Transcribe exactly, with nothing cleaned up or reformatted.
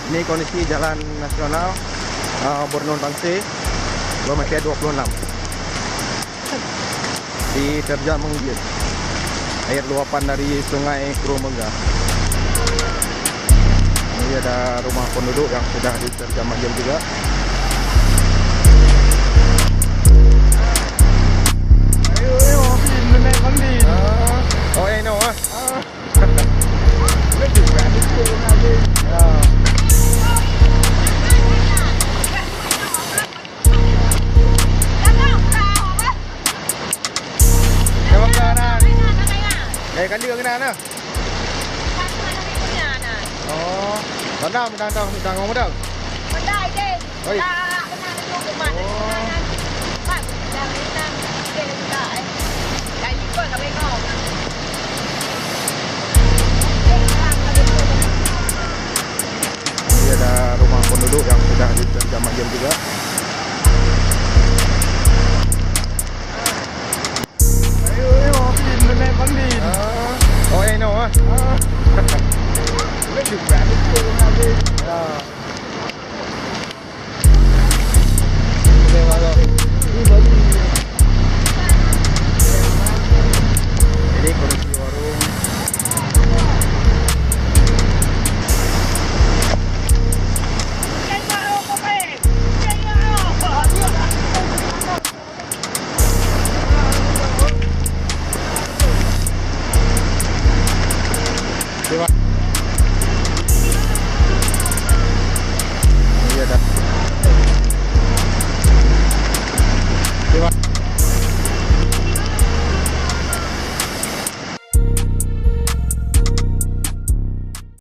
Ini kondisi jalan nasional, uh, Borneo Tangse, kilometer dua puluh enam. Diterjang banjir. Air luapan dari Sungai Krumeugah. Ini ada rumah penduduk yang sudah diterjang banjir juga. Ayo, ayo, Bin, menaik Bang Din. Ah, oh, eh, no, ah. Ah. Eh, kali kena na. Oh, mana mudang tang, mudang, mudang. Oi. Ini ada rumah penduduk yang sudah diterjang banjir juga. Ayo, ayo, Bin, menaik Bang Din. Ah. Oh, eh, no, ah. Ah.